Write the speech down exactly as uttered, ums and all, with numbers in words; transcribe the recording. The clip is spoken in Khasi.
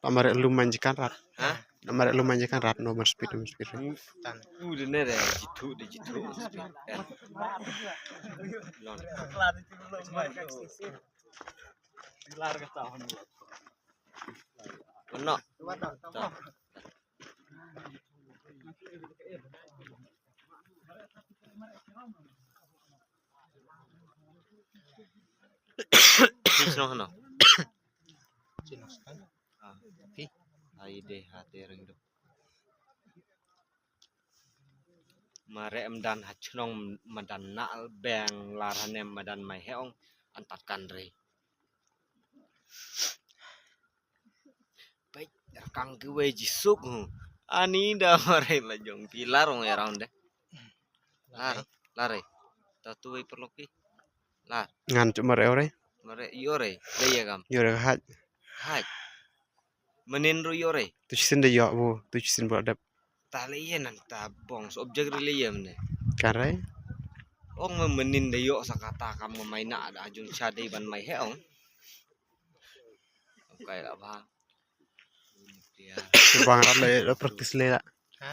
Tamare lum man jikan rat. Ha? Tamare lum man jikan rat, no man speed, no man speed. Tan. U de ne de jitu de jitu. Lon. Lar ka tahun. Ono. Ta. Chin shnong hano. Chin shnong. Ah. Phi. Ai de ha te ring do. Mare em dan ha chnong madan na beng lar hanem madan mai heong antat kan re. Peit, rakang kiwei jisuk hu. Ani da mare la jong pilar ong erong de. Lar, lar re. Ta tuwei perloki. Lar. Ngan cuma re ore. Mare io re. Dei ya kam. Io re haj. Haj. Menin ru io re. Tu chisin de io bu. Tu chisin bu adep. Ta le ïa nan ta bong so objek ri le ïa mne. Kan re. Ong me menin de ïoh sa kata kam nge mai na da jung cha dei ban mai he ong. Ong kai la ba. Bang rat le lo practice le la. Ha?